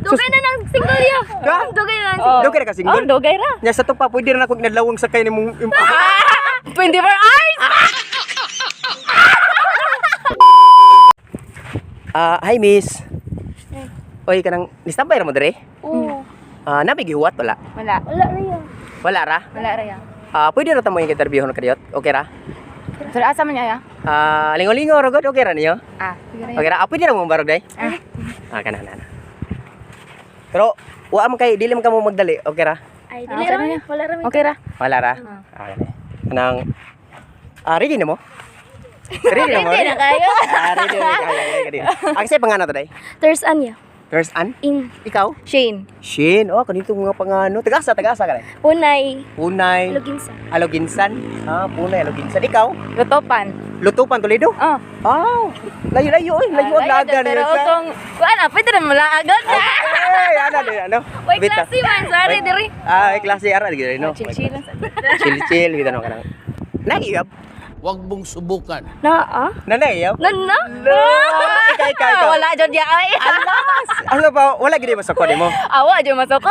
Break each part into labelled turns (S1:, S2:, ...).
S1: Dugay na nang single ya.
S2: Ka?
S1: Dugay na nang
S3: Oh.
S1: single.
S2: Dugay na ka single?
S3: Oh, dugay ra.
S2: Nya sa to pa pwede ra na kog nadlawong sakay nimong
S3: 24 hours.
S2: Ah, hi miss. Oy, kanang ni-standby ra mo dire?
S1: Oo.
S2: Ah, nami gihuwat wala.
S3: Wala.
S1: Wala ra ya.
S2: Wala ra.
S3: Wala ra ya.
S2: Ah, pwede ra ta mo yung interview ka kadiyot. Okay ra?
S3: Sir, asa man niya ya?
S2: Ah, lingo-lingo ra gud, okay ra niyo?
S3: Ah, sige ra.
S2: Okay ra. Ah, pwede ra mo barog day?
S3: Ah.
S2: Ah, kana na. na. Pero wa man kay dili man ka mo magdali, okay ra?
S1: Ay,
S3: Ah,
S1: dili
S3: okay
S1: ra
S3: ra
S1: man.
S3: niya.
S1: Wala ra man.
S3: Okay ra.
S2: Wala ra. Ah, okay. Kanang ready na mo? Ready na mo?
S3: Ready na kayo.
S2: Ah, ready na kayo. Ready na. Ang sa pangano today?
S1: Thirst an ya.
S2: First an?
S1: In.
S2: Ikaw?
S3: Shane.
S2: Shin. Oh, kanito mga pangano. Tagasa, tagasa ka rin.
S1: Punay.
S2: Punay.
S1: Luginsa.
S2: Aloginsan. Ah, Punay, Aloginsan. Ikaw?
S3: Lutopan.
S2: Lutupan, Toledo?
S3: Oh.
S2: Oh, layo-layo eh. Layo ang laga
S3: Pero
S2: niya.
S3: utong kuan ah, pwede ra mula agad.
S2: Ay, ano, ano, ano?
S1: Way
S2: Bita.
S1: klase man, sorry diri.
S2: Ah, may klase ara dito no.
S3: Chill chill lang.
S2: Chill chill bita no kanang. Nagiyab?
S4: Huwag mong subukan.
S1: Na ah.
S2: Nanayab?
S1: Na na.
S2: No. Ikaw, ikaw, ikaw.
S3: Wala jud ya ay.
S2: Ano ba? Wala gid masukod nimo.
S3: Awa jud masoko.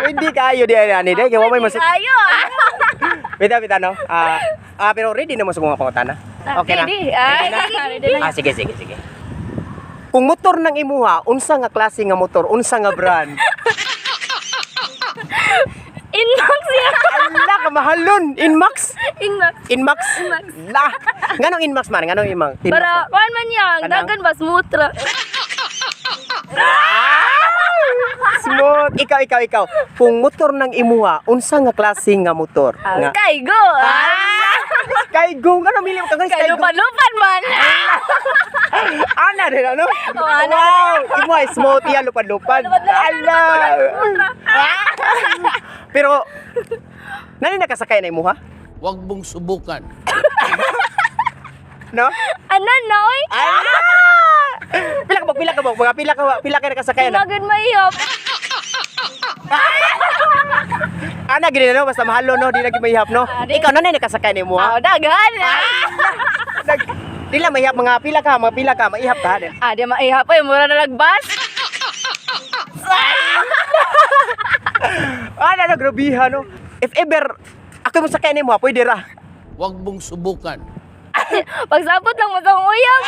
S2: Hindi kayo di ani di kay wa may masuk.
S3: Ayo.
S2: Bita bita no. Ah, ah pero ready na mo sa mga pangutana. Okay na.
S3: Ready. Ah, ready na.
S2: Ah, sige sige sige. Kung motor nang imuha, unsa nga klase nga motor, unsa nga brand?
S1: Inbox ya.
S2: Ala ka mahalon, Inmax.
S1: Inbox.
S2: Inmax.
S1: Inmax.
S2: La. Nganong Inmax man? Nganong Inmax? Inmax
S1: Para
S2: man?
S1: kuan man niya, ang
S2: Kanang-
S1: dagan ba smooth ra.
S2: Smooth. Ikaw, ikaw, ikaw. Kung motor nang imuha, unsa nga klase nga motor? Nga.
S3: Sky go. Ah.
S2: Sky Go. Ngano mili ka nga
S3: Kay
S2: Sky Go?
S3: lupan-lupan man.
S2: Ana din ano?
S3: Oh, ana.
S2: Wow, imo ay smooth yan lupad-lupad. Ala. Pero nani nakasakay na imuha?
S4: Huwag mong subukan.
S2: No?
S1: Ana na oy.
S2: Ala! Pila ka ba? Pila ka ba? Mga pila ka pila ka nakasakay na?
S1: Magud mahihap.
S2: Ana gini no, basta mahalo no, di lagi mahihap no. Ikaw nani nakasakay na imuha?
S3: Ah, daghan.
S2: Nag Di lang mahihap mga pila ka, maihap ka.
S3: Ah, di maihap ay mura na nagbas.
S2: Ana no, grabiha no. If ever ako mo sakay nimo, pwede ra.
S4: Huwag mong subukan.
S1: Pagsabot lang mo sa akong uyab.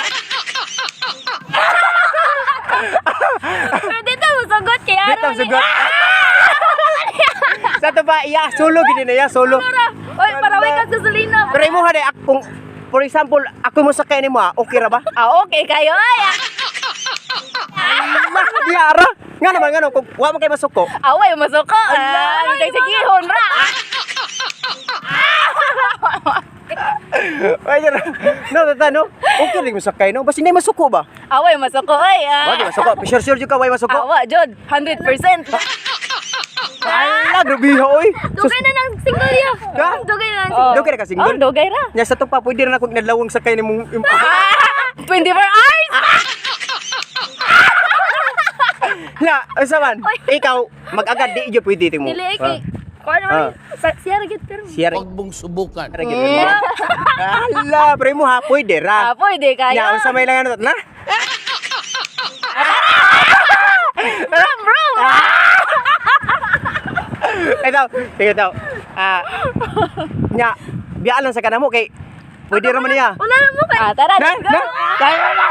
S1: Pero dito mo sagot kay
S2: Dito
S1: araw
S2: ang sugot. Sa to ba iya solo gini na iya solo.
S1: Oy, para way ka gasolina.
S2: Pero imo ha kung for example ako mo sakay nimo, okay ra ba?
S3: Ah, okay kayo ay.
S2: Lah, di ara. Nga naman nga no, kung wa man kay masuko.
S3: Away masoko. Ah, ah, sigihon ra.
S2: Ay, no, tata no. Okay rin mo sakay no. Basta hindi masuko ba?
S3: Away masoko ay.
S2: Wa di
S3: Ah.
S2: masuko. Sure sure jud ka way masuko.
S3: Awa jud 100%.
S2: Ala, grabe oy.
S1: Dugay na nang single ya.
S2: Ka?
S1: Dugay na nang single.
S2: Dugay na ka single?
S3: Oh, dugay ra.
S2: Nya sa to pa pwede ra na kog nadlawong sakay nimong
S3: 24 hours.
S2: La, unsa man? Ikaw mag-agad di jud pwede timo.
S1: Dili ay kay kuan
S2: Ah.
S1: man sa siya ra gid pero.
S2: Siya ra
S4: Huwag mong subukan.
S2: gid. Ala, pero imo ha pwede ra.
S3: Ah, pwede kayo.
S2: Nya unsa may lang ano na?
S3: Bro, bro.
S2: Ito, sige daw. Ah, nya, biyaan lang sa kanamo kay pwede ra man niya.
S1: Wala na mo kay.
S3: Ah, tara,
S2: Na,
S3: let's go.
S2: na, tayo na.